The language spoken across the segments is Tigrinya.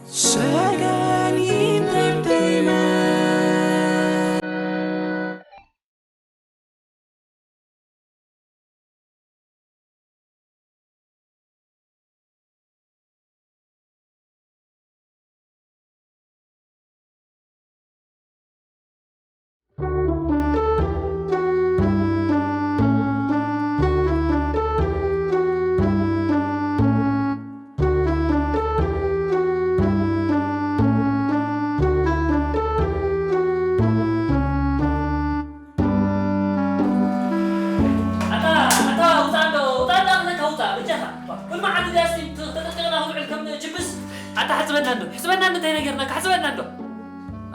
Sagan Entertainment. ኣታ ኣታ ውፃ እንዶ ውፃ እንዶ ኣኽለካ ውፃ በጃኻ። ኩሉ መዓልቲ ዳስቲ ተጠቅጠቅና ክንውዕል ከም ችፕስ። ኣታ ሕፅበና እንዶ ሕፅበና እንዶ እንታይ ነገርና ካሕፅበና እንዶ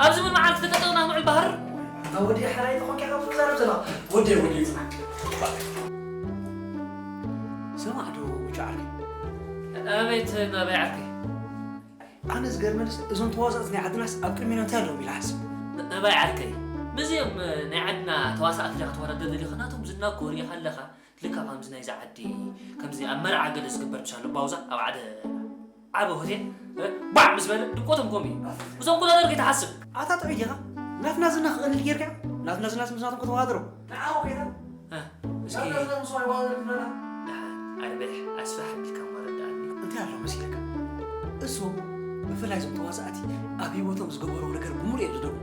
ኣብዚ ምን መዓልቲ ተጠቅጠቅና ክንውዕል ባህር። ኣታ ወዲ ሓራይ ተኾንካ ካብ ትዛረብ ዘለኻ ወዲ ወዲ ይፅናዕ። ስማዕ ዶ ምቹ ዓርከይ። ኣቤት ናበይ ዓርከይ። ኣነ ዝገርመንስ እዞም ተዋሳእቲ ናይ ዓድናስ ኣብ ቅድሜና እንታይ ኣለዎም ኢለ ሓስብ። እባይ ዓርከይ፣ ምስዚኦም ናይ ዓድና ተዋሳእቲ ዲኻ ትወዳደር ደሊኻ? ናቶም ዝና እኮ ሪኢኻ ኣለኻ። ልክዕ ከምዚ ናይዚ ዓዲ ከምዚ ኣብ መርዓ ገለ ዝግበር ምሻሎ ባውዛ ኣብ ዓደ ዓበ ሆቴል ባዕ ምስ በለ ድምቆቶም ከምኡ እዩ። ምስኦም ክወዳደር ከይትሓስብ። ኣታ ጥዑይ ዲኻ? ናትና ዝና ክቐልል ጌርካ ናትና ዝናስ ምስ ናቶም ከተወዳድሮ ንዓኹ ከይታ እስኪ ኣርብሕ ኣስፍሕ ኣቢልካ እሞ ኣረድኣኒ። እንታይ ኣሎ መሲልካ? እሶም ብፍላይ እዞም ተዋሳእቲ ኣብ ህይወቶም ዝገበርዎ ነገር ብምሉእ እዮም ዝደግሙ።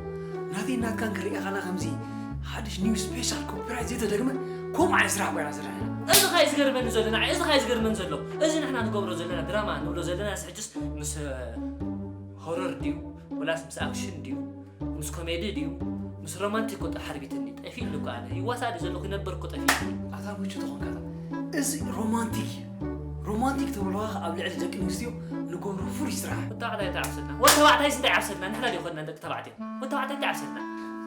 ናተይን ናትካን ክርኤ ከላ ከምዚ ሓድሽ ኒው ስፔሻል ኮፒራይት ዘይተደግመ ከምኡ ዓይነት ስራሕ ኮይና ዝረኣየና። እዚ ኸኣ እዩ ዝገርመኒ ዘሎ ንዓይ፣ እዚ ኸኣ እዩ ዝገርመኒ ዘሎ። እዚ ንሕና ንገብሮ ዘለና ድራማ ንብሎ ዘለናስ ሕጅስ ምስ ሆረር ድዩ ወላስ ምስ ኣክሽን ድዩ? ምስ ኮሜዲ ድዩ ምስ ሮማንቲክ እኮ ሓርቢትኒ ጠፊእኒ እኮ ኣነ ይዋሳእ ድየ ዘለኹ ይነበር እኮ ጠፊእኒ። ኣታ ምቹ ተኾንካ እዚ ሮማንቲክ እዩ። ሮማንቲክ ተብልዋ ኣብ ልዕሊ ደቂ ኣንስትዮ ንገብሮ ፍሉይ ስራሕ። ወተባዕታይ እንታይ ዓብሰልና ወተባዕታይስ እንታይ ዓብሰልና ንሕና ድዩ ኮንና ደቂ ተባዕትዮ ወተባዕታይ እንታይ ዓብሰልና።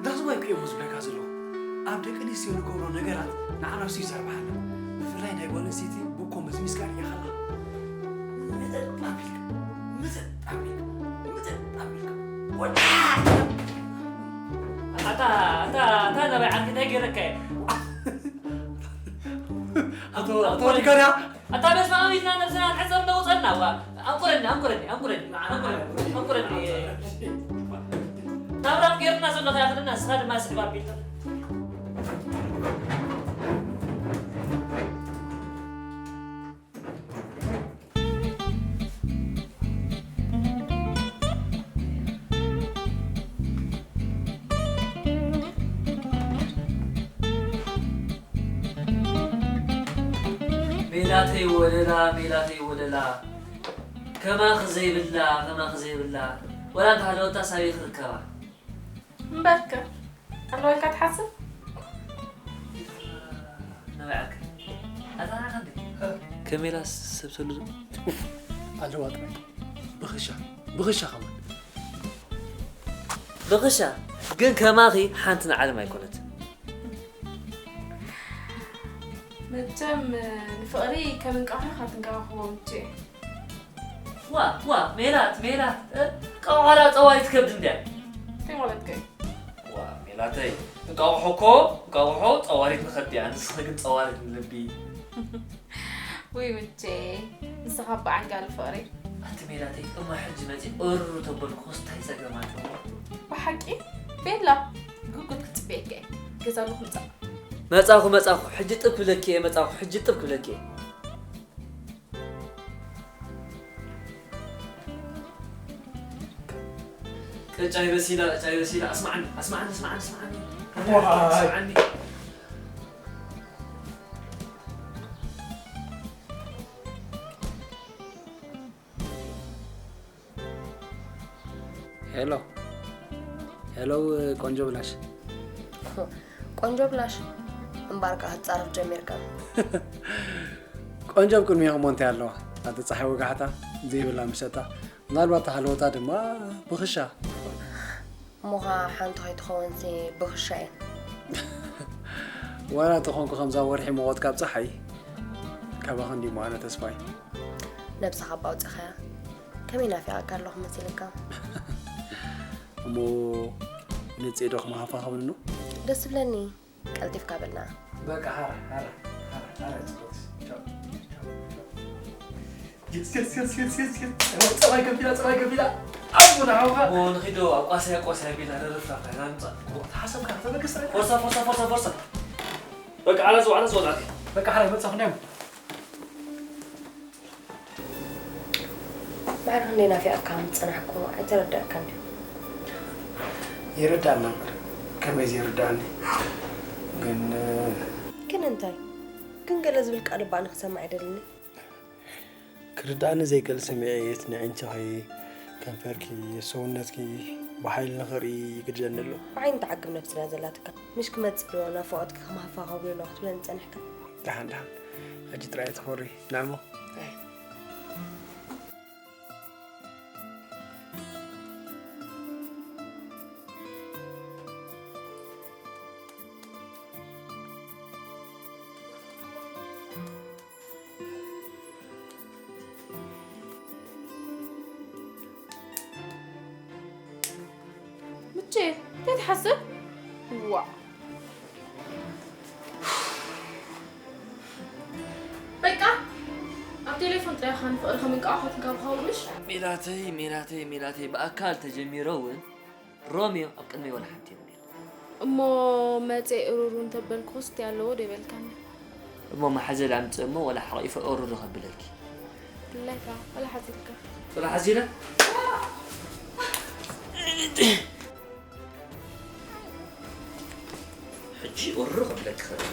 ዳስዋይ እኮ እዮም ዝብለካ ዘለዉ ኣብ ደቂ ኣንስትዮ ንገብሮ ነገራት ንዓናሱ ይሰርብሓና። ብፍላይ ናይ ጓል ኣንስተይቲ ብኮ መዝሚዝካ ርኢኻ ኣለኻ። ምጥጥ ኣቢልካ ምጥጥ ኣቢልካ ምጥጥ ኣቢልካ ወዳ ኣታ ኣታ ኣታ ናባይ ዓርኪ እንታይ ገይረካ እየ ኣቶ ኣቶ ወዲጋዳ ኣታ በስመ ኣብ ኢልና ነብስና ንሕፀር ለውፀልና ዋ ኣንቁረኒ ኣንቁረኒ ኣንቁረኒ ኣንቁረኒ ኣንቁረኒ ናብራ ገይርና ዘሎ ከያክልና ንስኻ ድማ ስሕብ ኣቢልካ ሜላተይ ወለላ ሜላተይ ወለላ ከማኺ ዘይብላ ከማኺ ዘይብላ ወላ እንተሃለወታ ሳበይ ክርከባ እምበርከ ኣለዋ ኢልካ ትሓስብ? ናበይ ዓርከይ? ኣታ ንዓኻ እንዴ? ከሜላ ሰብ ተሉ ኣለዋ ጥራይ ብኽሻ ብኽሻ ከማን ብኽሻ ግን ከማኺ ሓንቲ ንዓለም ኣይኮነትን። መቸም ንፍቕሪ ከም እንቃቑሖ ኢኻ ትንከባኸቦ ምቼ። ዋ ዋ ሜላት ሜላት እንቃቑሖ ዳኣ ጸዋሪት ከብዲ እንድያ። እንታይ ማለትካ እዩ? ዋ ሜላተይ እንቃቑሖ እኮ እንቃቑሖ ጸዋሪት ንኸብዲ እያ ንስኺ ግን ጸዋሪት ንልቢ። ውይ ምቼ ንስኻ እባ ዓንጋሊ ፍቕሪ። ኣቲ ሜላተይ እሞ ሕጂ መጺእ እሩ ተበልኩኹስ ታይ ጸገም ኣለዎ? ብሓቂ ቤላ ብጉጉት ክጽበየካ እየ። ገዛ ኣለኹ ምጻእ። መጻኹ መጻኹ ሕጂ ጥብ ክብለኪ እየ መጻኹ ሕጂ ጥብ ክብለኪ እየ። ቅጫይ በሲላ ቅጫይ በሲላ ኣስማዓኒ ኣስማዓኒ ኣስማዓኒ ኣስማዓኒ ዋይ። ኣስማዓኒ። ሄሎ ሄሎ ቆንጆ ብላሽ። ቆንጆ ብላሽ እምባርካ ክትጻረፍ ጀሚርካ። ቆንጆ ኣብ ቅድሚኹም እንታይ ኣለዋ? ኣቲ ጸሓይ ወጋሕታ ዘይብላ ምሸታ ምናልባት ተሃለወታ ድማ ብኽሻ። እሞኻ ሓንቲ ከይትኸውንሲ ብኽሻ እየን። ዋላ ተኾንኩ ከምዛ ወርሒ መቖት ካብ ጸሓይ ካባኻ እንዲሞ ኣነ ተስፋይ። ነብስኻ እባ ኣውጺኻያ። ከመይ ናፊቐካ ኣለኹ መሲልካ? እሞ ንጽእ ዶ ክመሃፋ ከብንኖ? ደስ ዝብለኒ ቀልጢፍካ በልና። በቃ ሃራ ሃራ ሃራ ሃራ ጽቡቅ። ቻው ቻው ቻው። ስኬት ስኬት ስኬት ስኬት ስኬት ጸባይ ከፊላ ጸባይ ከፊላ ኣቦ ንሓውካ እሞ ንኺዶ ኣቋሳይ ኣቋሳይ ቢላ ደረፍታ ፋይና ምጻ ተሓሰብካ ተበገስታ ፎርሳ ፎርሳ ፎርሳ ፎርሳ በቃ ዓላ ዝዋዕላ ዝወጣት በቃ ሓራይ መጻኹ ዳም ማዕረ ክንደይ ናፊቐካ ከም ዝጸናሕኩ ኣይተረድኣካን ድዩ? ይርዳና እምበር ከመይ ዘይርዳኒ ግን ግን እንታይ ግን ገለ ዝብል ቃል እባ ንክሰምዕ ኣይደልን ክርዳእኒ ዘይክእል ስምዒት ንዕንችኺ ከንፈርኪ ሰውነትኪ ብሓይሊ ንኽርኢ ይግድደኒ ኣሎ ብዓይኒ ተዓግብ ነብስና ዘላትካ ምሽ ክመጽእ ዶ ናፍቖትኪ ከማሃፋኸብሉ ኣለኹ ትብለኒ ጸኒሕካ ደሓን ደሓን ሕጂ ጥራይ ትኾሪ ናሞ ምቼ እንታይ ትሓስብ? ዋእ በቃ ኣብ ቴሌፎን ጥራይ ኢኻ ንፍቕሪ ከም እንቃዕሖ ትንካብኻው ምሽ? ሜላተይ ሜላተይ ሜላተይ ብኣካል ተጀሚሮ እውን ሮሚዮ ኣብ ቅድመይ ዋላ ሓንቲ የብሉን። እሞ መጼ እሩሩ እንተበልኩኹስ እንታይ ኣለዎ ዶ ይበልካኒ? እሞ ማሕዘል ኣምጽእ እሞ ዋላ ሓቒፈ እሩሩ ከብለኪ። ድላይካ ዋላ ሓዚልካ። ዋላ ሓዚለ? ሕጂ እሩሩ ከብለኪ ኸእል።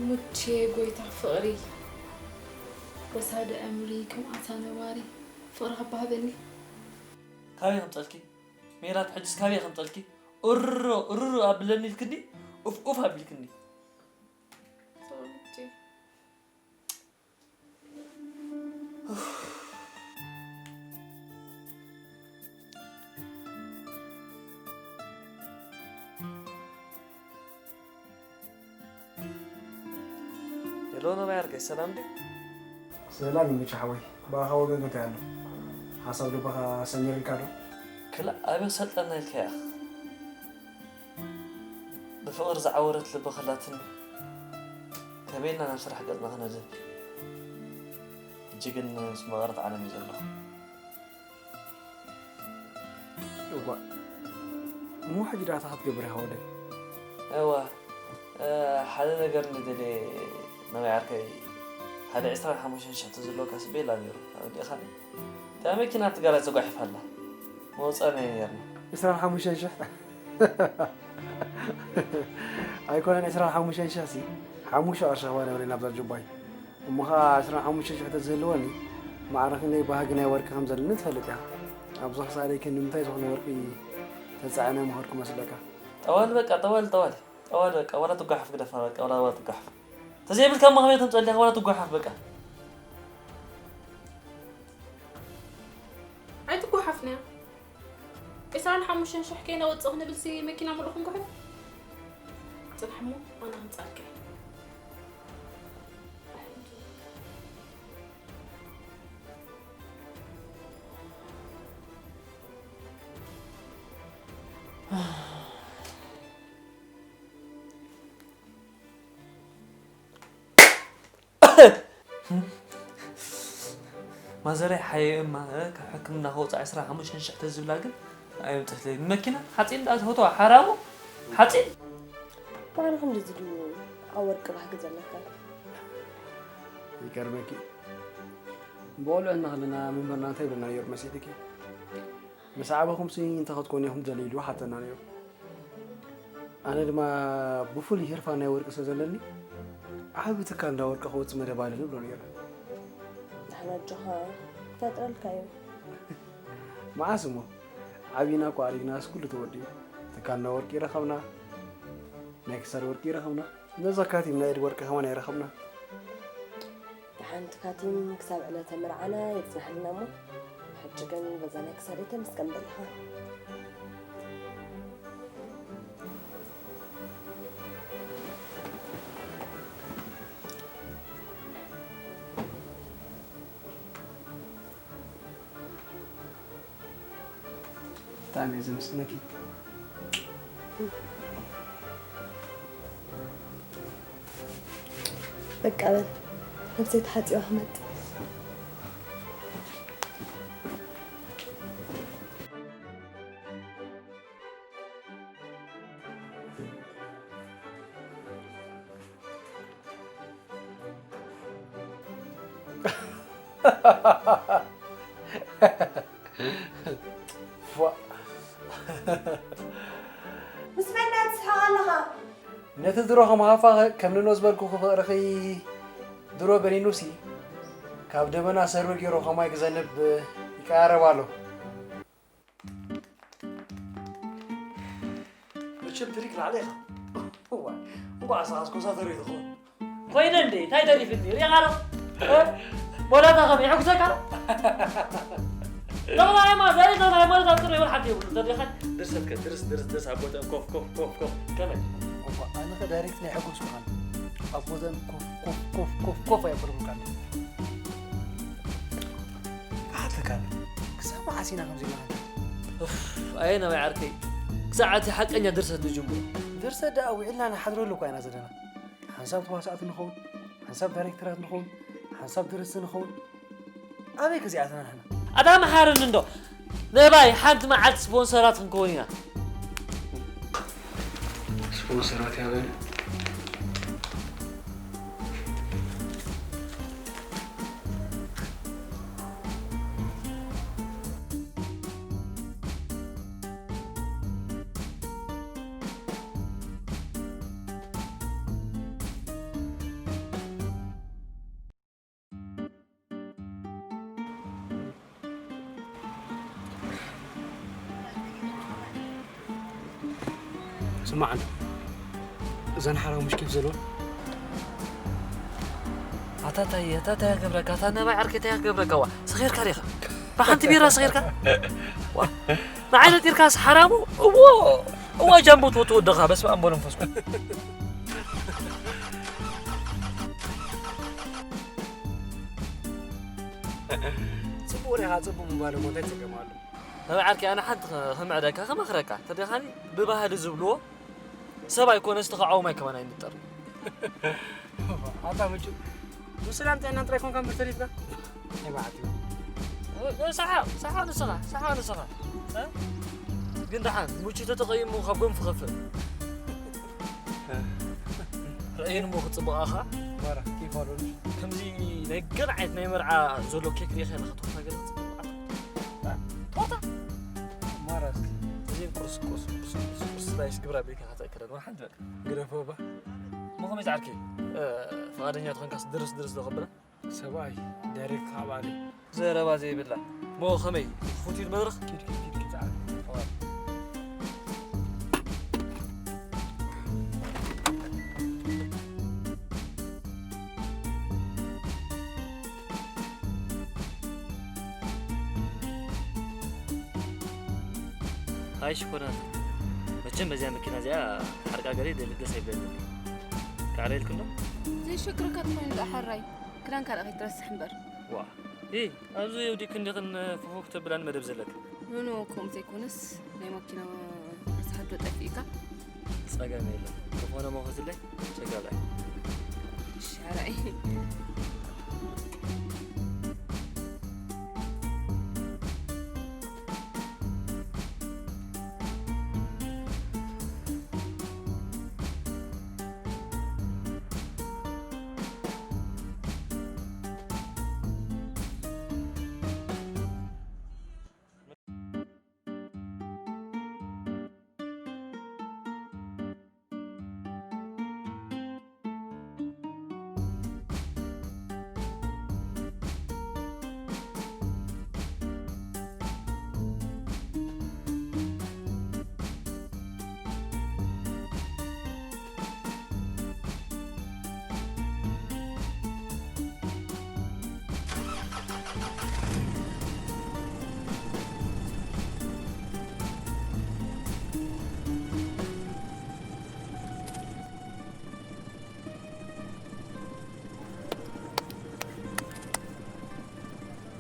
ሙቼ ጎይታ ፍቕሪ ወሳዲ ዕምሪ ከም ኣታ ነባሪ ፍቕርኻ ባህበኒ። ካበይ ከምጸልኪ ሜላት ሕጅስ ካበይ ከምጸልኪ እርሮ እርሮ ኣብለኒ ኢልክኒ ኡፍ ኡፍ ኣቢልክኒ። ሄሎ ነባይ ዓርከይ ሰላም ድዩ? ሰላም ይመች ሓወይ፣ ብኣኻ ወገን ከ እንታይ ኣሎ? ሓሳብ ልብኻ ሰሚርልካ ዶ? ክላእ ኣበይ ክሰልጠና ኢልካ ኢኻ? ብፍቕሪ ዝዓወረት ልቢ ከላትኒ ከመይ ኢልና ናብ ስራሕ ገጽና ክነድህብ? ሕጂ ግን ምስ መቐረት ዓለም እየ ዘለኹ። እዋእ እሞ ሕጂ ደኣ እንታይ ክትገብር ኢኻ ወደይ? እወ ሓደ ነገር እንድደልየ ነባይ ዓርከይ ሓደ ዕስራን ሓሙሽተን ሽሕ ተዝህልወካ ስቤላ ነይሩ ኣረዲእኻኒ እታ መኪና ኣብቲ ጋራጅ ተጓሒፋ ኣላ መውፀእና እዩ ነይርና ዕስራን ሓሙሽተን ሽሕ ኣይኮነን ዕስራን ሓሙሽተን ሽሕ ሲ ሓሙሽተ ቅርሺ ክባ ነበረ ናብዛ ጁባይ እሞ ኸዓ ዕስራን ሓሙሽተ ሽሕ ተዝህልወኒ ማዕረ ክንደይ ባህጊ ናይ ወርቂ ከም ዘለኒ ትፈልጥ ኢኻ ኣብዚ ክሳደይ ክንዲ ምንታይ ዝኾነ ወርቂ ተፃዒነ ምኸድኩ መስለካ ጠዋል በቃ ጠዋል ጠዋል ጠዋል በቃ ዋላ ትጓሓፍ ግደፋ በቃ ዋላ ዋላ ትጓሓፍ ተዘይብልካ እሞ ከመይ ተምፀልካ ዋላ ትጓሓፍ በቃ ኣይትጓሓፍንያ ዕስራን ሓሙሽተን ሽሕ ከይነውፅእ ክንብልሲ መኪና ሙሉእ ክንጉሕፍ ፅናሕ እሞ ኣነ ክምፃልካ እየ ማዘረይ ሓየ እማ ካብ ሕክምና ከውፅኣ ዕስራን ሓሙሽተን ሽሕ ተዝብላ ግን ኣየምፅእትለይ ንመኪና ሓፂን ደኣ ትፈትዋ ሓራሙ ሓፂን ባዕሉ ክንድዚ ድዩ ኣብ ወርቂ ባህጊ ዘለካ ይገርመኪ ብቆልዑ እናኸለና መምህርና እንታይ ይብለና ነይሩ መሲልኪ ምስ ዓበኹምሲ እንታይ ክትኮኑ ኢኹም ትደልዩ ኢሉ ሓተና ነይሩ ኣነ ድማ ብፍሉይ ሂርፋን ናይ ወርቂ ስለ ዘለኒ ዓቢ ትካል እንዳ ወርቂ ከውጽእ መደብ ኣለኒ እብሎ ነይረ። ንሕና ኣጆኻ ይፈጥረልካ እዩ። መዓስ እሞ ዓቢና እኮ ኣሪግናስ ኩሉ ተወዲኡ ትካል እንዳ ወርቂ ረኸብና ናይ ክሳድ ወርቂ ረኸብና ነዚ ኣካቲምና ኢድ ወርቂ ከማን ኣይረኸብናን። ደሓን ትካቲም ክሳብ ዕለተ መርዓና የጽንሓልና እሞ ሕጂ ግን በዛ ናይ ክሳደይ ተመስገን በል ኢኻ። ብጣዕሚ እየ ዘመስግነኪ። በቃ በል፣ ነብሰይ ተሓጺባ ክመጽእ። ፏእ። ምስ መን ትስሕቕ ኣለኻ? ነቲ ድሮ ከም ሃፋ ከም ንኖ ዝበልኩኺ ፍቕርኺ ድሮ በኒኑሲ፣ ካብ ደበና ሰርቢ ገይሩ ከማይ ክዘንብ ይቀራረብ ኣሎ። መቸም ትሪክ ላዕለ ኢኻ። እዋ፣ እንኳዕ ኣሳኻስ ኮሳተሮ ይትኸውን። ኮይነ እንዴ? እንታይ ተሪፍኒ? ሪኻ ዶ? እ? ሞላታ ከመይ? ይሕጉሰካ? ተኽለ ሃይማኖት፣ ዘይ ተኽለ ሃይማኖት ኣብ ጥሪ ይብል ሓንቲ የብሉ። ተሪኻ? ድርሰት ከ፣ ድርስ፣ ድርስ፣ ድርስ፣ ኣብ ቦታን ኮፍ፣ ኮፍ፣ ኮፍ፣ ኮፍ። ከመይ? እዋ፣ ኣነ ከ ዳይሬክት ናይ ሕጉስ ምዃን። ኣብ ቦታን ኮፍ፣ ኮፍ፣ ኮፍ፣ ኮፍ፣ ኮፍ ኣየብሉን ካለ። ኣተካለ፣ ክሳብ መዓስ ኢና ከምዚ ኢልና ክንከድ? ኡፍ፣ ኣየ ነባይ ዓርከይ፣ ክሳዕ እቲ ሓቀኛ ድርሰት ንጅምሮ። ድርሰት ደኣ ውዒልና ንሓድረሉ እኳ ኢና ዘለና። ሓንሳብ ተዋሳእቲ ንኸውን፣ ሓንሳብ ዳይሬክተራት ንኸውን፣ ሓንሳብ ደረስቲ ንኸውን። ኣበይ ከ እዚኣተና ንሕና? ኣታ መሓረኒ እንዶ። ነባይ ሓንቲ መዓልቲ ስፖንሰራት ክንከውን ኢና። ስፖንሰራት ያበን። ስማዕ እንዶ፣ እዘን ሓራሙሽ ኬፍ ዘለወን። ኣታ ታይ፣ ኣታ ታይ ክገብረካ፣ ኣታ ነባይ ዓርከይ ታይ ክገብረካ፣ ዋ፣ ሰኺርካ ዲኻ? ብሓንቲ ቢራ ሰኺርካ? ዋ፣ ንዓይ ነጢርካስ ሓራሙ? እዎ፣ እዎ፣ ጃምቦ ትወ-፣ ትወደኻ፣ በስመ ኣብ ወመንፈስ ቅዱስ። ጽቡቕ ዲኻ፣ ጽቡቕ ምባል እሞ እንታይ ጸገም ኣሎ? ነባይ ዓርከይ፣ ኣነ ሓንቲ ኸ-፣ ክምዕደካ፣ ክመኽረካ፣ ተደኻኒ ብባህሊ ዝብልዎ፣ ሰብ ኣይኮነስ ተኻዓውም ኣይከማን ኣይንጠር። ኣታ ምቹ፣ ብሰላም ጥዕናን ጥራይ ኮንካ እምበር ተሪፍካ? ኣይበዓል። ወ-፣ ወ-፣ ሰሓቕ፣ ሰሓቕ ንስኻ፣ ሰሓቕ ንስኻ። እ? ግን ደሓን፣ ምቹ ተተቐይሙ ካብ ጎንፊ ከፍእ። ርእይን እሞ ክጽብቓኻ። ማራ፣ ኬፍ ኣለኒ። ከምዚ ናይ ገለ ዓይነት ናይ መርዓ ዘሎ ኬክ ርኢኻ ኢኻ ትኾና ገለ ክጽብቓ። ቶታ። ማራ፣ እስኪ። እዚ ቁርስ፣ ቁርስ፣ ቁርስ፣ ቁርስ፣ ቁርስ ስላይስ ግብራ ቤት ኢኻ ተእክለን። ወሓን ዝበል። ግደፎ እባ። እሞ ከመይ ዝዓርከይ? እ፣ ፍቓደኛ ትኾንካስ ድርስ ድርስ ዶ ከብላ? ሰብኣይ፣ ዳይሬክት ካብ ኣሊ። ዘረባ ዘይብላ። እሞ ከመይ? ክፉት እዩ መድረኽ? ኪድ፣ ኪድ፣ ኪድ፣ ኪድ፣ ጻዕዳ። ሃይ ሽኮራት፣ መቸም በዚኣ መኪና እዚኣ ሓርቃ ገለ ደስ ኣይብለኒ። ካዕረ ኢልክን ዶ? ዘይሸግረካ እንተኾይኑ ደኣ ሕራይ፣ ክዳንካ ደኣ ከይትረስሕ እምበር። ዋ፣ ኢ፣ ኣብዚ የውዲእክን ዲኽን ፍኹ ክተብላኒ መደብ ዘለክን? ኖ፣ ኖ፣ ከምኡ ዘይኮነስ ናይ ማኪና ርስሓት ዶ ጠፊእካ? ጸገም የለን። ዝኾነ መኸትለይ ሸጋላይ። እሺ፣ ሕራይ።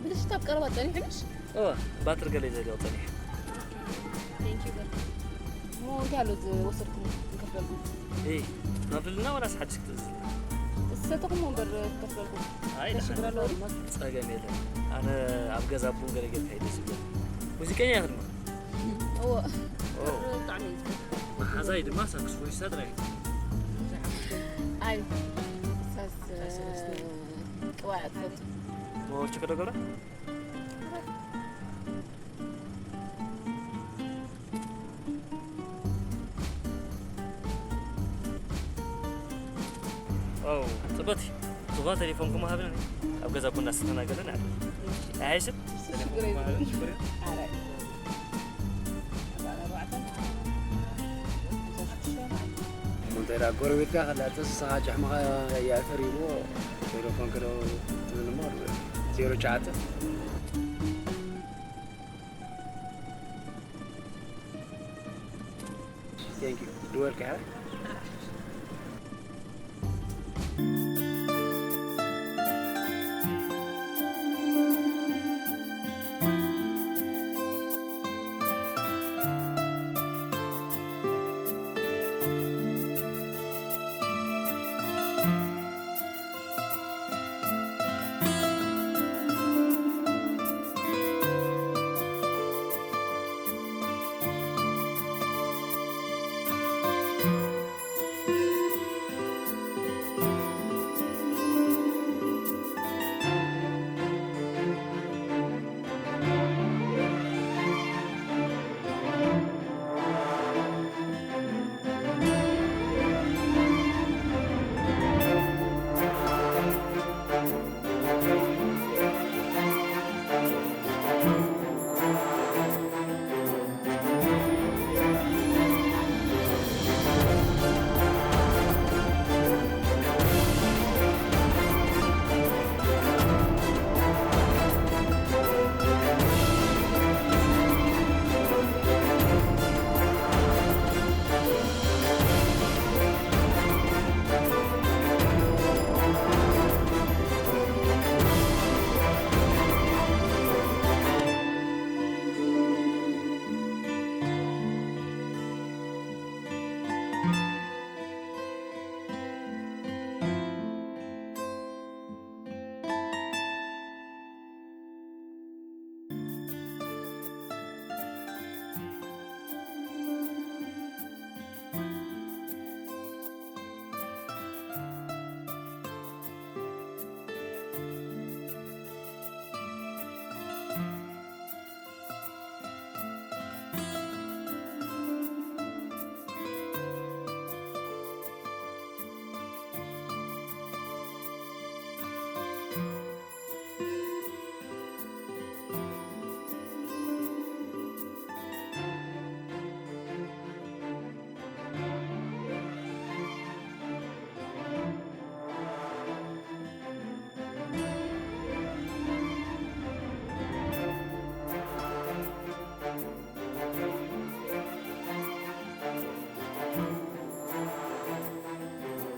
ብልሽት ኣብ ቀረባ ጸኒሑ ምሽ? እወ፣ ባትሪ ገለ እዩ ዘድልዮ ጸኒሑ። Thank you በል። እሞ እንታይ ኣሎ ዝወሰድኩም ንከፍለልኩም? እይ፣ ትኸፍልልና ወላስ ሓድሽ ክትእዝዝልና? ሰተኹም እምበር ክኸፍለልኩም። ኣይ፣ ደሓን። ተሽግር ኣለዎ ድማ። ጸገም የለን። ኣነ ኣብ ገዛ ቡን ገለ ጌርካ እዩ ደስ ዝብል። ሙዚቀኛ ኢኻ ድማ? እወ። ኦ። ብጣዕሚ እዩ ዝፈቱ። መሓዛይ ድማ ሳክስፎኒስታ ጥራይ እዩ። ኣይ፣ ሳስ-፣ ቅባእ እያ ትፈቱ። መወርቹ ከዶ ገብራ? ኦ፣ ጽቡቕቲ። ዝኾነ ቴሌፎንኩም ሃብኒ። ኣብ ገዛ ቡና ስተናገደ ንዓል። ኣይስብ? ሽግር የብሉን። ሽግር የብሉን። ኣረ። እንተ ደኣ ጎረቤትካ ከላጥስ ንስኻ ጭሕምኻ የዕፍር እዩ እሞ፣ ቴሌፎን ክደው ትብል እሞ፣ ዜሮ ትሽዓተ። Thank you። ድወልካ ኢኻ?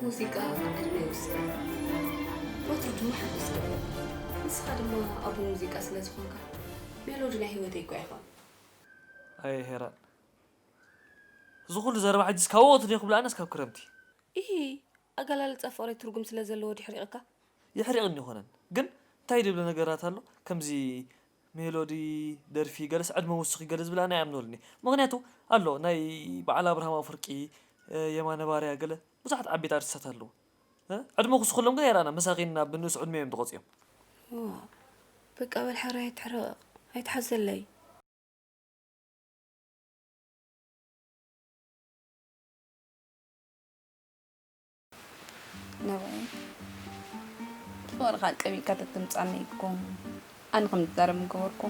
ሙዚቃ ዕድመ ይውስኽ፣ ወትሩ ድማ ሓጎስ ይገብር። ንስኻ ድማ ኣቦ ሙዚቃ ስለ ዝኾንካ፣ ሜሎዲ ናይ ህይወተይ እኳ ኢኻ። ኣየ ሄራን፣ እዚ ኩሉ ዘረባ ሕጂስ ካብ ወቕቲ ዶ ክብልኣናስ ካብ ክረምቲ? ኢሂ፣ ኣገላልጻ ፍቕረይ ትርጉም ስለ ዘለዎ ድዩ የሕሪቐካ? የሕሪቕኒ ኣይኮነን፣ ግን እንታይ ድብለ ነገራት ኣሎ፣ ከምዚ ሜሎዲ፣ ደርፊ፣ ገለስ ዕድመ ውሱኽ እዩ፣ ገለ ዝብላና ኣይኣምነሉን እየ። ምኽንያቱ ኣሎ፣ ናይ በዓል ኣብርሃም ኣፍወርቂ፣ እ፣ የማነ ባርያ፣ ገለ ብዙሓት ዓበይቲ ኣርቲስታት ኣለዉ። እ፣ ዕድመ ክውስኹሎም ግን ኣይረኣና፣ መሳኺን ኣብ ንኡስ ዕድመ እዮም ተቖጽዮም። ዋ፣ በቃ በል ሓራይ ኣይትሕረቕ፣ ኣይትሓዘለይ። ነባይ፣ ፍቕርኻ ቀቢእካ ተተምጻኒ እኮ ኣነ ከም ዝዛረብ ምገበርኩ።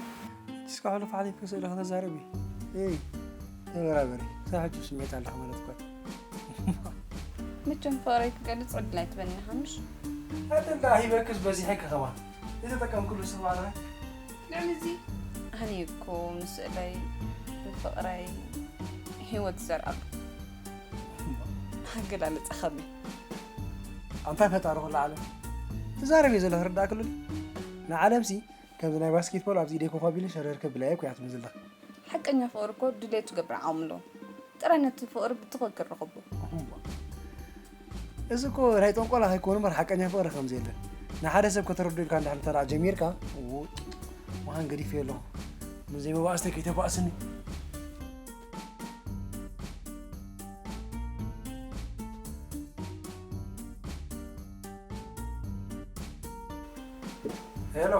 እስከ ሕሉፍ ሓሊፍኪ ስእሊ ከተዛርቢ። ኤይ፣ ተበራበሪ። ክሳብ ሕጂ ስምዒት ኣለካ ማለት እኮ እዩ። መቸም ፍቕረይ ክገልጽ ዕድል ኣይትበኒ ኢኻ፣ ምሽ? ዕድል ደኣ ሂበክስ በዚሐኪ ከማን። ዝተጠቀምክሉ ሰብ ኣለኻ? ልዕሊ እዚ ኣነ እኮ ንስእለይ፣ ንፍቕረይ ህይወት ዝዘርኣሉ። ኣገላልጻ ከመይ? ኣንታ ፈጣሪ ኩሉ ዓለም። ትዛረብ እየ ዘለኺ ርዳእክሉ ድዩ? ንዓለምሲ ከምዚ ናይ ባስኬትቦል ኣብዚ ኢደይ ኮፍ ኣቢለ ሸረር ከብላ እየ እኮ እያ ትብል ዘለኺ። ሓቀኛ ፍቕሪ እኮ ድሌቱ ገብር ዓቕሚ ኣለዎ። ጥራይ ነቲ ፍቕሪ ብትኽክል ርኸቦ። እሞ፣ እዚ እኮ ናይ ጠንቆላ ከይኮኑ እምበር ሓቀኛ ፍቕሪ ከምዚ የለን። ንሓደ ሰብ ከተረድኦ ኢልካ እንድሕር እንተ ደኣ ጀሚርካ፣ እዎ፣ መሃን ገዲፈዮ ኣለኹ። ምስ ዘይመባእስተይ ከይተባእስኒ። ሄሎ፣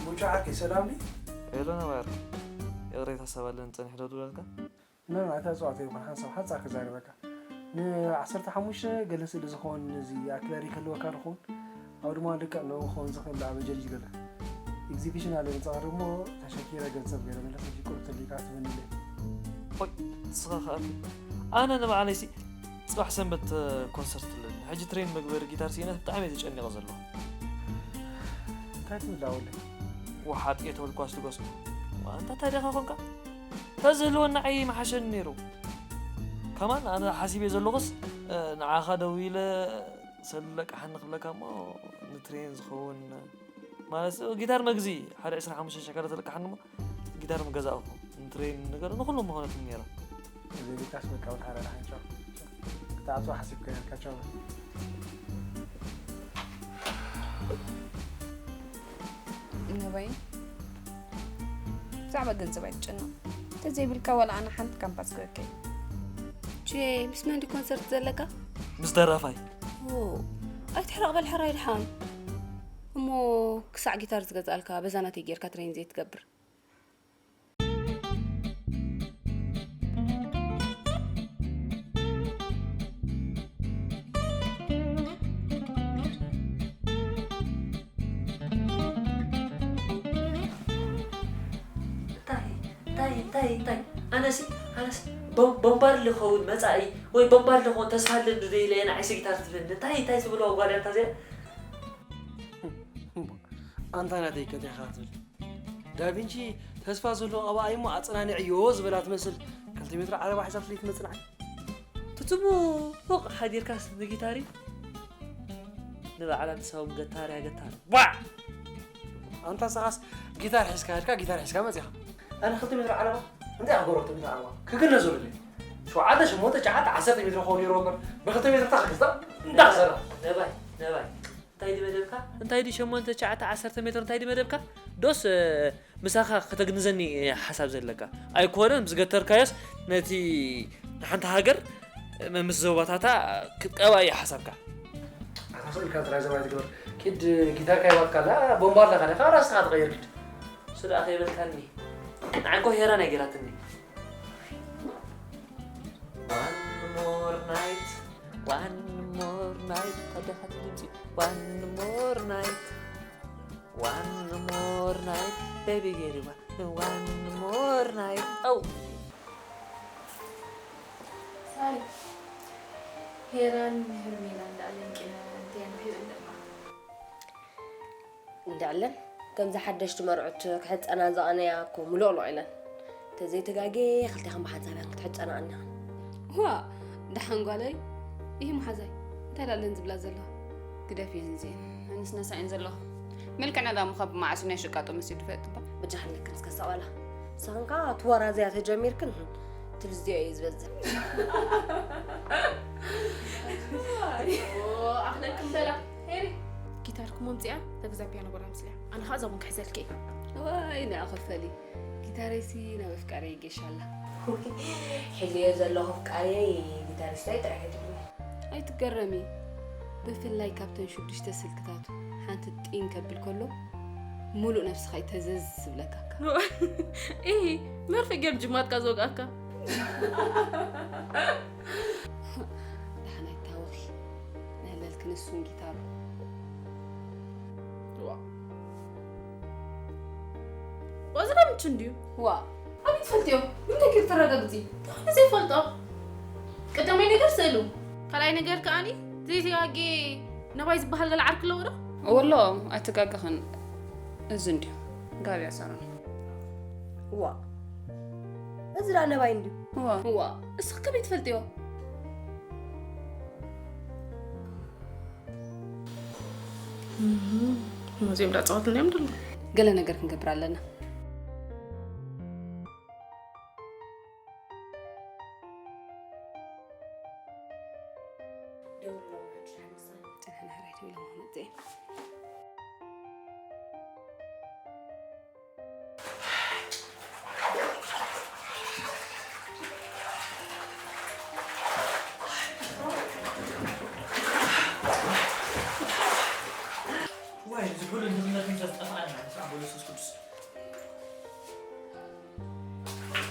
ሙጫ ዓርከይ፣ ሰላም ድዩ? ሄሎ ነባር፣ ይቕሬታ፣ ሰብ ኣለኒ ጸኒሑ ዶ ትብለልካ? ኖ፣ ኖ፣ ኣይተጽዋቶ ይኹን፣ ሓንሳብ ሓጻር ክዛረበካ። ንዓሰርተ ሓሙሽተ ገለ ስእሊ ዝኸውን እዚ ኣክለሪ ክህልወካ ድኸውን? ኣብኡ ድማ ልክዕ ንዕኡ ክኸውን ዝኽእል ኣብ ጀልጅ ገለ ኤግዚቢሽን ኣሎ፣ ንጻወት እሞ ተሸኪረ ገንዘብ ገለ መለሰ ዲኮር ተሊካ ትብንለ። ኦይ፣ ንስኻ ከኣ ኣነ ንባዕለይሲ ጽባሕ ሰንበት ኮንሰርት ኣለኒ። ሕጂ ትሬን መግበሪ ጊታር ስኢነ ብጣዕሚ እየ ተጨኒቐ ዘለኹ። እንታይ ትብል ኣወለይ? ወሓጥ እየ ተበልኳስ ትጎስኩ። ኣንታ እንታይ ዲኻ ኮንካ? ተዝህልወና ዓይ ምሓሸኒ ነይሩ። ከማን ኣነ ሓሲበ ዘለኹስ፣ እ፣ ንዓኻ ደዊለ ሰለቃሓኒ ክብለካ እሞ ንትሬን ዝኸውን ማለት ጊታር መግዚ ሓደ ዕስራ ሓሙሽተ ሽሕ ካለ ተለቃሓኒ እሞ ጊታር ምገዛእኹ። ንትሬን ነገር ንኹሉ መኾነትኒ ነይራ። እዚ ቢልካስ በቃ ወልሓራ ደሓን ቻው። ክትኣትዎ ሓሲብካ ነርካ ቻው። እነ ባይ ብዛዕባ ገንዘብ ኣይትጨነቕ። እንተዘይብልካ ዋላ ኣነ ሓንቲ ካምፓስ ክበከይ። ቼ፣ ምስ መን ድዩ ኮንሰርት ዘለካ? ምስ ደራፋይ። ኦ፣ ኣይትሕረቕ በል ሕራይ ድሓን። እሞ ክሳዕ ጊታር ዝገዝኣልካ በዛ ናተይ ጌርካ ትሬን ዘይትገብር። እንታይ እንታይ እንታይ እንታይ ኣነሲ ኣነስ ቦም- ቦምባርሊ ክኸውን መጻኢ ወይ ቦምባርሊ ክኸውን ተስፋ ኣለኒ ዶ ኢለ እየ ንዓይሲ ጊታር ትብለኒ እንታይ እንታይ ትብሎ ጓል እያ እዚኣ ኣንታ ናተይ ከ እንታይ ኢኻ ትብል ዳቪንቺ ተስፋ ዘለዎ ቀባኣይ እሞ ኣጸናንዕዮ ዝበላ ትመስል ክልተ ሜትሮ ዓረባ ሒዛትለይ ትመጽእ ንዓይ ትጽቡቕ ሓዲርካስ ንጊታሪ ንባዕላ ንሳ እውን ገታር እያ ገታር ባዕ ኣንታ ንስኻስ ጊታር ሒዝካ ከድካ ጊታር ሒዝካ መጺኻ ኣነ ክልተ ሜትሮ ዓለባ እንታይ ኣጎረቶ ሜትሮ ዓለባ ክግነ ዘሉለይ ሸውዓተ ሸሞንተ ትሽዓተ ዓሰርተ ሜትሮ ክኸውን ነይርዎ እምበር ብክልተ ሜትሮ ታኽግዛ እንዳኽዘራ ነባይ ነባይ እንታይ ድዩ መደብካ እንታይ ድዩ ሸሞንተ ትሽዓተ ዓሰርተ ሜትሮ እንታይ ድዩ መደብካ ዶስ ምሳኻ ከተግንዘኒ ሓሳብ ዘለካ ኣይኮነን ምስ ገተርካዮስ ነቲ ንሓንቲ ሃገር መምስ ዞባታታ ክትቀባ እዩ ሓሳብካ ኣሳሰልካ ዝራይ ዘባይ ትግበር ኪድ ጊታርካ ይባትካላ ቦምባ ኣለካ ዲኻ ራስኻ ትቐይር ኪድ ስለ ኣኸይበልካኒ ንዓንኮ ሄራ ናይ ገራትኒ One more night One more night ታዲያ ካቲ ድምፂ One more night One more night, baby, get it one, one more night. Oh. ሳሪ ሄራን ሄርሜላን ዳኣለን ቂና እንተያን ቢር እንደማ እንዳኣለን ከምዚ ሓደሽቲ መርዑት ክሕፀና ዝቐነያ እኮ ምሎቕሎቕ ኢለን ተዘይተጋጌ ክልቴኽን ብሓንሳብ እያን ክትሕፀና ኣኒኽን ዋ ደሓን ጓለይ ይህ መሓዛይ እንታይ ዳለን ዝብላ ዘለዋ ግደፍየን እዚኤን ኣነስ ነሳኤን ዘለኹ መልክዕና ዳሞ ካብ መዓስ ናይ ሽቃጦ መሲሉ ዝፈልጥ እባ በጃኽን ለክን እስከ ሳቕ በላ ንስኽን ከኣ እቲ ወራዝያ ተጀሚርክን ትልዝዮ እዩ ዝበዝሕ ኣኽለክን በላ ሄሪ ጊታርኩም ኣምፅኣ ተግዛ ፒያኖ ጎራ ምስልያ ኣነ ከዓ ዛቡን ክሕዘልኪ እየ ዋይ ንኣ ክፈሊ ጊታረይሲ ናብ ኣፍቃረይ ይገሻላ ሕልዮ ዘለኹ ኣፍቃረይ ጊታሪስታይ ጥራሕ ኣይትብሉ ኣይትገረሚ ብፍላይ ካብተን ሽዱሽተ ስልክታቱ ሓንቲ ጢን ከብል ከሎ ሙሉእ ነብስኻ እዩ ተዘዝ ዝብለካ ኢ መርፌ ገይሩ ጅማትካ ዝወግኣካ ደሓን ኣይታወኺ ነህለልኪ ንሱን ጊታሩ እዚ ከምቹ እንድዩ ዋ ኣበይ ትፈልጥዮ ብምንታይ ጌር ተረጋግፂ ተኾነ ዘይፈልጦ ቀዳማይ ነገር ስእሉ ካልኣይ ነገር ከኣኒ ዘይተጋጌ ነባይ ዝበሃል ገለ ዓርኪ ኣለዎ ዶ ወሎ ኣይተጋገኽን እዚ እንድዩ ጋብያ ሰሮን ዋ እዚ ደኣ ነባይ እንድዩ ዋ ዋ እስኺ ከመይ ትፈልጥዮ እዚኦም ዳፃወትና እዮም ደሎ ገለ ነገር ክንገብር ኣለና ደውሎም ሓንቲ ደሓን ምሳይ። ደሓን ሕራይ ደውሎም ክመጽእ እየ። ዋይ፣ እዚ ኩሉ ድኽነት እንተዝጠፍኣና፣ በስመ ኣብ ወወልድ ወመንፈስ ቅዱስ።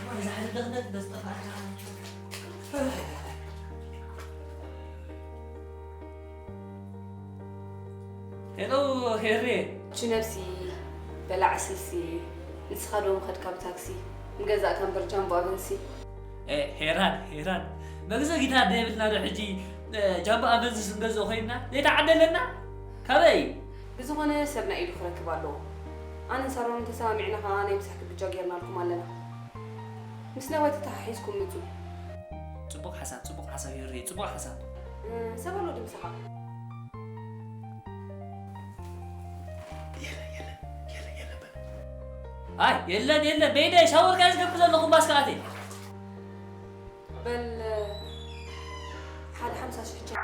ዋይ፣ እዚ ሓደ ድኽነት እንተዝጠፍኣና። ሄሎ፣ ሄሬ። ቹ ነብሲ፣ በላዕ ስልሲ፣ ንስኻ ዶ ምኸድካ ብታክሲ፣ ምገዛእካ እምበር ጃምቦ ኣቨንሲ። ኤ፣ ሄራን፣ ሄራን። መግዘ ጊታር ዶ የብልና ዶ ሕጂ፣ እ፣ ጃምቦ ኣቨንሲ ስንገዝኦ ኮይንና? ዘይተዓደለና? ካበይ? ብዝኾነ ሰብ ናይ ኢዱ ክረክብ ኣለዎ። ኣነን ሳሮንን ተሰማሚዕና ኸኣ ናይ ምሳሕ ግብጃ ጌርናልኩም ኣለና። ምስ ነዋይ ተተሓሒዝኩም ምጹ። ጽቡቕ ሓሳብ፣ ጽቡቕ ሓሳብ ሄሬ፣ ጽቡቕ ሓሳብ። እ፣ ሰብ ኣሎ ድምስኻ። የለ፣ የለ፣ የለ፣ የለ በል። ኣይ፣ የለን፣ የለን፣ በይደ ሻወር ካየ ዝገብር ዘለኹ ባስካ ኣትየ። በል፣ ሓደ ሓምሳ ሽሕ ቸክ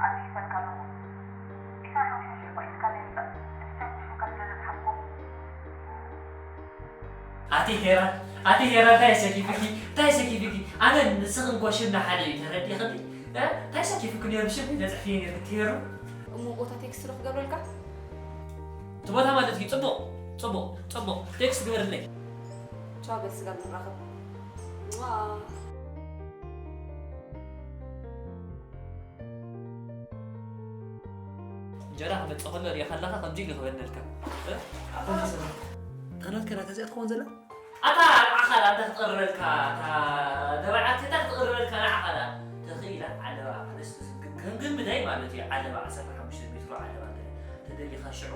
ኣጽሒፈልካ ኣለኹ። ዒስራን ሓሙሽተን ሽሕ እኮ ሒዝካለይ ምጻእ። እቲ ቸክ ብሽምካ ስለ ዘጽሓፍኩ። ኣቲ ሄራን፣ ኣቲ ሄራን፣ እንታይ ሰኪፉኪ? እንታይ ሰኪፉኪ? ኣነ ንስኽን እኮ ሽምና ሓደ እዩ፣ ተረዲእኽኒ? እ? እንታይ ሰኪፉኪ ነይሩ? ብሽም ተጽሕፍዮ ነይርኪ፣ ሄሩ? እሞ ቦታ ቴክስት ዶ ክገብረልካ? እቲ ቦታ ማለት እዩ። ጽቡቕ፣ ጽቡቕ፣ ጽቡቕ። ቴክስት ግበርለይ። ቻው፣ በል ስጋብ ንራኸብ። ዋ። እንጀራ ክመጽእ ከሎ ርኢኻ ኣለኻ፣ ከምዚ ኢሉ ክበነልካ። እ? ኣታ ናትካ እያ እዚኣ ትኸውን ዘላ? ኣታ ንዓኻ ደኣ እንታይ ክትቕርበልካ፣ እታ ተባዕት እንታይ ክትቕርበልካ ንዓኻ ደኣ? ተኽኢላ ዓለባ፣ ኣነስ ከም ግምተይ ማለት እዩ፣ ዓለባ ዓሰርተ ሓሙሽተ ሜትሮ ዓለባ ገለ ተደሊኻ ሽዑ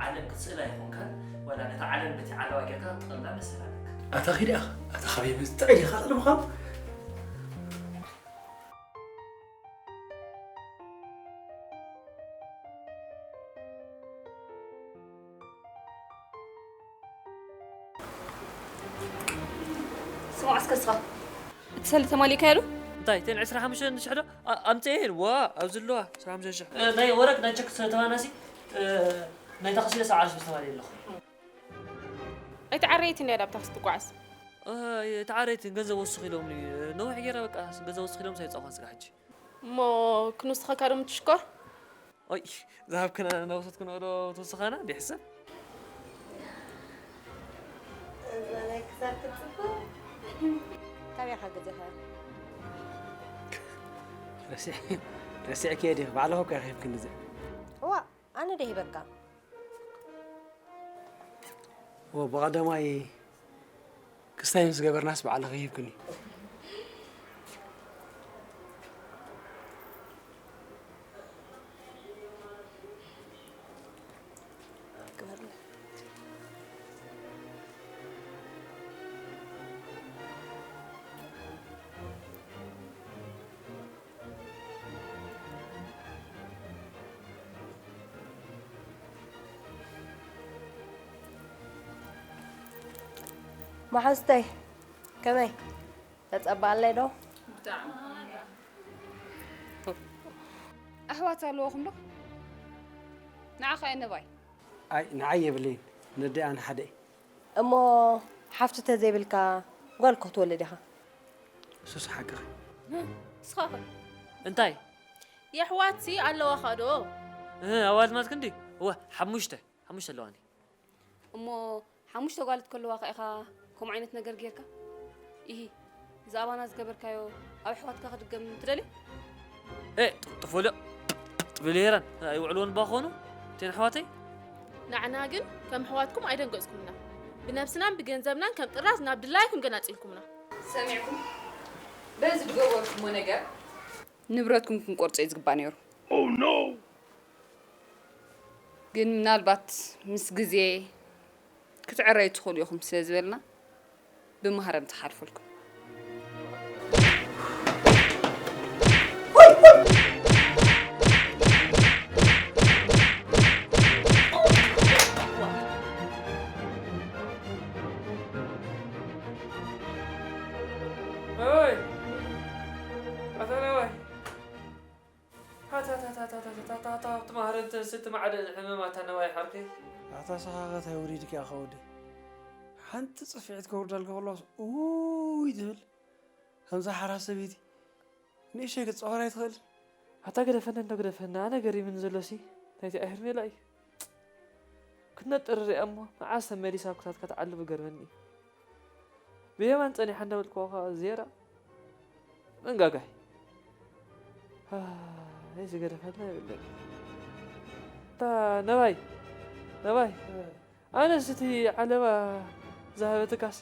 ዓለም ክትስእላ ኣይኮንካን፣ ዋላ ነታ ዓለም በቲ ዓለባ ጌርካ ክትጥቕልላ መሰል ኣለካ። ኣታ ኺድ ኢኻ፣ ኣታ ኻበይ መጺኻ ኢኻ ጻዕዳ ምዃን? ስማዕ እስከ ንስኻ፣ እቲ ሰልዲ ተማሊእካዮ ዶ? እንታይ፣ እተን ዕስራ ሓሙሽተ ሽሕ ዶ? ኣ-፣ ኣምጽኤን፣ ዋ፣ ኣብዚ ኣለዋ፣ ዕስራ ሓሙሽተ ሽሕ። እ፣ ናይ ወረቅ፣ ናይ ቸክ ዝተባናሲ፣ እ፣ ናይ ታክሲ ሰብዓ ሽሕ ዝተባልየ ኣለኹ። ኣይትዓረየትን ድያ ዳብ ታክሲ ትጓዓዝ? እ፣ ኣይትዓረየትን፣ ገንዘብ ወስኽ ኢሎምኒ። ነዊሕ ገይረ በቃ፣ ገንዘብ ወስኽ ኢሎም ሳይጻኹ ስጋ ሕጂ። እሞ ክንውስኸካ ዶ ምትሽኮር? ኦይ፣ ዝሃብክና እናወሰድክንኦ ዶ ትውስኻና? ይሕሰብ። እዛ ናይ ክሳድ ክትጽብቕ። ካበይ ኢኻ ገዚእኻያ? ረሲዕ-፣ ረሲዕክዮ ዲኺ? ባዕልኺ እኮ ኢኺ ሂብክኒ እዚኣ። እዋእ፣ ኣነ ዶ ሂበካ? ወ-፣ ብቐዳማይ ክስታይ ምስ ገበርናስ ባዕልኺ ሂብክኒ። መሓዙተይ፣ ከመይ? ተጸብኣለይ ዶ? ብጣዕሚ። ኣሕዋት ኣለውኹም ዶ? ንዓኻ እየ ነባይ። ኣይ፣ ንዓይ የብለይን። ነደይ ኣነ ሓደ እየ። እሞ ሓፍቲ ተዘይብልካ ጓል ክትወልድ ኢኻ? እሱስ ሓቅኺ። ንስኻኸ? እንታይ? የሕዋትሲ ኣለዋኻ ዶ? እህ፣ ኣዋልድ ማለት ክንዲ? እወ፣ ሓሙሽተ። ሓሙሽተ ኣለዋኒ። እሞ ሓሙሽተ ጓልት ከለዋኻ ኢኻ ከምኡ ዓይነት ነገር ጌርካ? ኢሂ፣ እዚ ኣባና ዝገበርካዮ ኣብ ኣሕዋትካ ክድገም ትደሊ? ኤ፣ ጥፍጥፍ በልዮ። ጥፍጥፍ በልዮ ሄራን። ኣይውዕልዎን እባ ክኾኑ? እተን ኣሕዋተይ? ንዓና ግን ከም ኣሕዋትኩም ኣይደንገጽኩምና። ብነብስናን ብገንዘብናን ከም ጥራዝ ናብ ድላይኩም ገናጺልኩምና። ሰሚዕኩም? በዚ ዝገበርኩሞ ነገር ንብረትኩም ክንቆርጾ እዩ ዝግባእ ነይሩ። ግን ምናልባት ምስ ግዜ ክትዕረዩ ትኽእሉ ኢኹም ስለ ዝበልና ብማህረምቲ ክሓልፈልኩም። ነዋይ! ኣታ ነዋይ! ኣታታታታታታታታ፣ ትማህረን ተንስቲ ማዕደ ንሕመም ኣታ ነባይ ሓርኬ። ኣታ ሰኻኸት ኣይውሪድኪ ኣኻ ወደይ። ሓንቲ ጽፍዒት ከውርዳልካ ከሎስ ኡይ ትብል። ከምዛ ሓራ ሰበይቲ ንእሽተይ ክትጻወር ኣይትኽእልን። ኣታ ግደፈኒ እንዶ ግደፈኒ፣ ኣነ ገሪምን ዘሎሲ ናይቲ ኣይ ሄርሜላ እዩ። ክትነጥር ሪኣ እሞ መዓስ ተመሊሳ ኣብ ክታትካ ትዓልብ ገርመኒ እዩ። ብየማን ጸኒሓ እንዳበልክዋ ኸኣ ዜራ መንጋጋይ። ኣይ ዝገደፈልና የብለን። እታ ነባይ ነባይ ኣነስ እቲ ዓለባ ዝሃበትካስ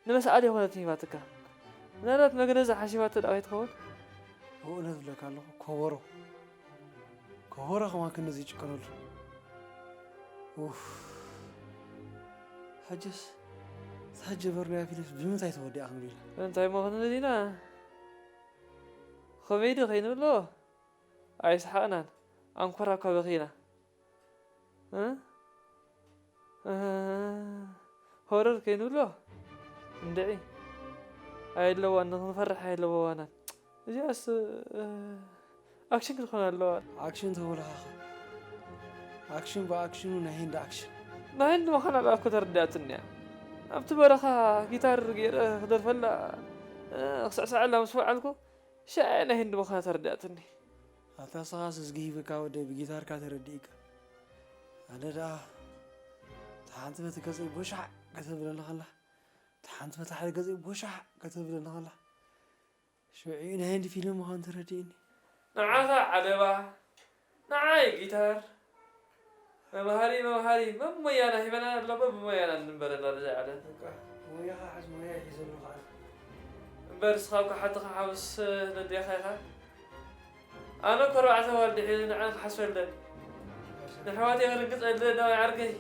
ንመስኣል የኾነትን ሂባትካ። ምናልባት መግነዚ ሓሲባቶ ደኣ ከይትኸውን? ብእውነት እብለካ ኣለኹ፣ ኮቦሮ። ኮቦሮ ከማን ክንድዚ ይጭከነሉ። ኡፍ። ሕጅስ፣ እታ ጀመርናያ ፊልምስ ብምንታይ ተወዲኣ ክንብል ኢና? እንታይ እሞ ክንብል ኢና? ኮሜዲ ከይንብሎ ኣይሰሓቕናን። ኣንኮራ እኳ በኺና። እ? እ፣ ሆረር ከይንብሎ እንድዒ ኣየለዋን፣ ንኽንፈርሕ ኣየለዋናን። እዚኣስ፣ እ፣ ኣክሽን ክትኮን ኣለዋ። ኣክሽን ተበልኻኸ? ኣክሽን ብኣክሽኑ ናይ ህንዲ ኣክሽን። ናይ ህንዲ ምዃና እኮ ተረዲኣትኒ እያ። ኣብቲ በረኻ ጊታር ገይረ ክደርፈላ፣ እ፣ ክስዕስዐላ ምስ ወዓልኩ፣ ሽዓ ናይ ህንዲ ምዃና ተረዲኣትኒ። ኣታ ንስኻስ እዝጊ ሂብካ ወደይ ብጊታርካ ተረዲእካ። ኣነ ደኣ እታ ሓንቲ በቲ ገጸይ ቦሻዕ ከተብለኒ ከላ፣ እታ ሓንቲ በቲ ሓደ ገጸይ ቦሻዕ ከተብለኒ ከላ፣ ሽዑ ናይ ህንዲ ፊልም ምዃኑ ተረዲእኒ። ንዓኻ ዓለባ፣ ንዓይ ጊታር፣ መምሃሪ፣ መምሃሪ፣ መሞያና ሂበና ኣሎ፣ በብሞያና ንንበረላ ብዘይ ዓለም። በቃ፣ ሞያኻ ሓዝ፣ ሞያ ይሒዘሉ ከዓ። እምበር ንስኻ እኮ ሓትኻ ሓውስ ነዴኻ ኢኻ። ኣነ እኮ ኣርባዕተ ኣዋልድ ሒዘ ንዓን ክሓስበለን። ንኣሕዋተይ ክርግጸለን፣ ነባይ ዓርከይ።